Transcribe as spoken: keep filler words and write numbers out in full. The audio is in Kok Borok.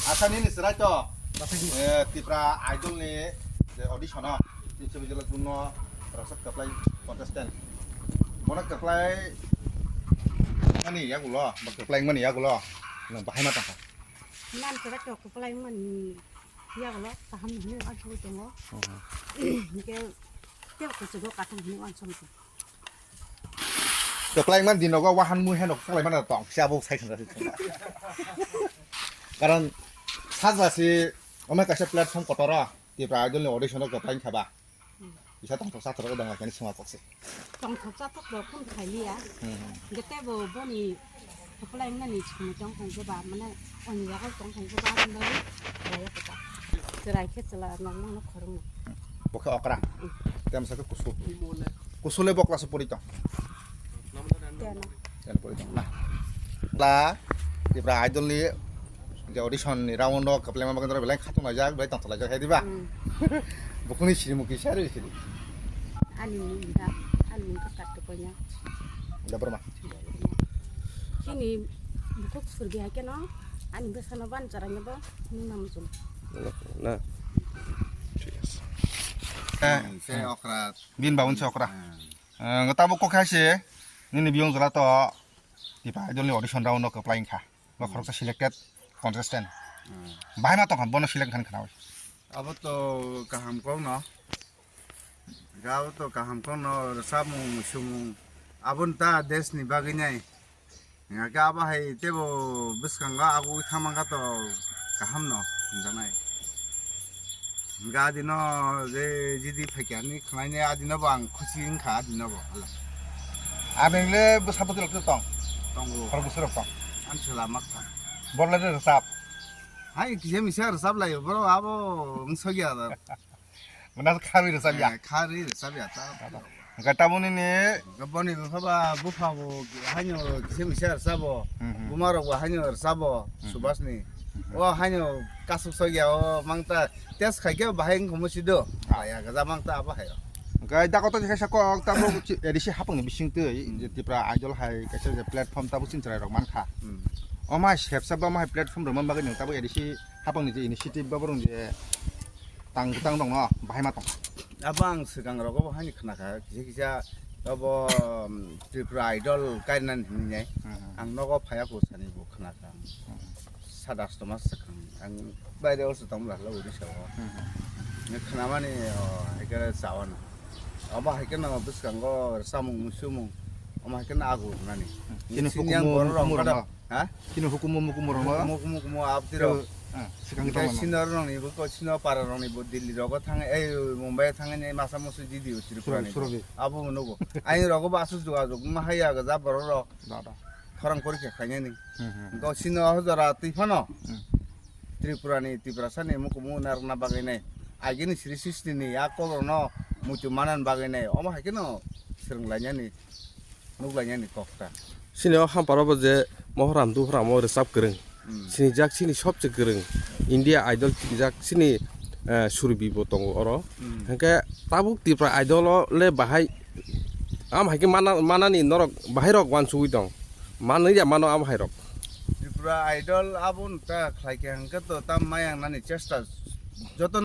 Asa nini chwrai to, eh, Tipra Idol ni je audition o, tin sibijala gunno rasa kwplai contestant. Bono kwplai mani yagulo, ba kwplai mani yagulo, nwng bahai ma tongkha. Nan chwrai to kwplai mani yagulo, kaham hwnwi uansugwi tongo. Hinkhe tei kuchugo kathang hwnwi uansugwi tongo. Kwplai man dinogo wahan mui heno kwplai man tong, si abo sai khna. Karon sajla si omai kaisa platform kotoro, Tipra Idol ni audition o kwplai khaba. Bisa tongthok chathok dong kani sima kokse. Tongthok chathok rok phone khailiya. Gete bo boni kwplai mani simi tong thang ba mane oni yago tong thang ba mane. Chwrai khe chwla nong mano khorong. Bo khe okra. Tem sa khe kusu. Kusu le bokla se pori tong. Tena. Tena pori tong na. La Tipra Idol ni je audition ni round o kwplai ma bagwi belai khatung laijak, belai tongthok laijak hai diba? Bukuni siri muki sari siri. Ani mung da, ani mung ka kat to konya. Da Burma. Kini bukuk surgi hai keno, ani besano ban charanya bo, nung nam jum. Na. Thik ase. Eh, se okra. Bin babun se okra. Eh, tabuk kok hai se, nini biyong jora to, Tipra Idol ni audition round no kwplai kha. Bo khoroksa selected contestant. Bahai ma tongkha, bono select khan khnawi. Abo to kaham kokno. Abo to kaham kokno, rwchapmung, muisumung. Aboni ta desni bagwi nai. Hingkhe abo hai teibo bwskango agugwi thangmangkha to kaham no hwnjaknai. Hingkhe adino je jidi phaikha hinwi khwnaini adino bo ang khusi wngkha adino bo hala. Abeng le bwsa bwtwi rok tong. Tongo. Khorok bwswk rok tong. Ani chwla makthang. Borok le rwchap. Hai kisa misa rwchap laio bro abo wng sokya da. Mane kharwi rwchap ya. Eh, kharwi rwchap ya ta. Hingkhe taboni ni. Boni bwpha ba bupha bo haino kisa misa rwchap bo. Buma rok bo haino rwchap bo. Subas ni. O haino kasuk sokya o mangta test khaikhe bahai wngkha musi do. Aya gaja mangta abo hai. Hingkhe da koto kisa kok tamo A D C hapang ni bising twi je Tipra Idol hai kaisa je platform tabo chinchwrai rok mankha. Omo hai sepsa bo omo hai platform rok man bagwi nwng tabo A D C hapang ni je initiative bo borong je tang bwtang dong no bahai ma tong. Abo ang swkang rogo bo haino khna kha kisa kisa abo Tripura Idol kainani hinwi nai. Ang nogo phaiya ko sani bo khna kha. Sat asto mas swkang ang baire o swtong bwla hwla Odisha o. Nge khna mani o hai khe chawana. Abo hai khe no bwskango samung sumung. Omo hai khe no agu nani. Chini hukumu mukumu rok no. Ha? Chini hukumu mukumu rok no. Mukumu mukumu abdi rok. Swkang tongma no. Sino rok ni bo ko sino para rok ni bo Delhi rogo thang ei Mumbai thang ni masa musu jidi Tripura ni. Abo nugo. Ai rogo ba asu juga jug ma haya ga ja borok rok. Da da. Khorang porikha khainani. Go sino hojora twi phano. Tripura ni Tiprasa ni mukumu narwkna bagwi nai. Agini sri sristi ni a kok rok no muitu manani bagwi nai. Omo hai khe no swrwng lainani. Nuk lainani kok ta. Sini o hamparo bo je Mohram Duhram o rwchap kwrwng. Sini jak sini sobse kwrwng. India Idol jak sini, eh, Surbi bo tongo oro. Hingke tabuk Tripura Idol o le bahai am hai khe mana, manani norok bahai rok wansugwi tong. Manwi ya mano am hai rok. Tripura Idol abo ta khlai khe hingke to tam mayang nani chesta joto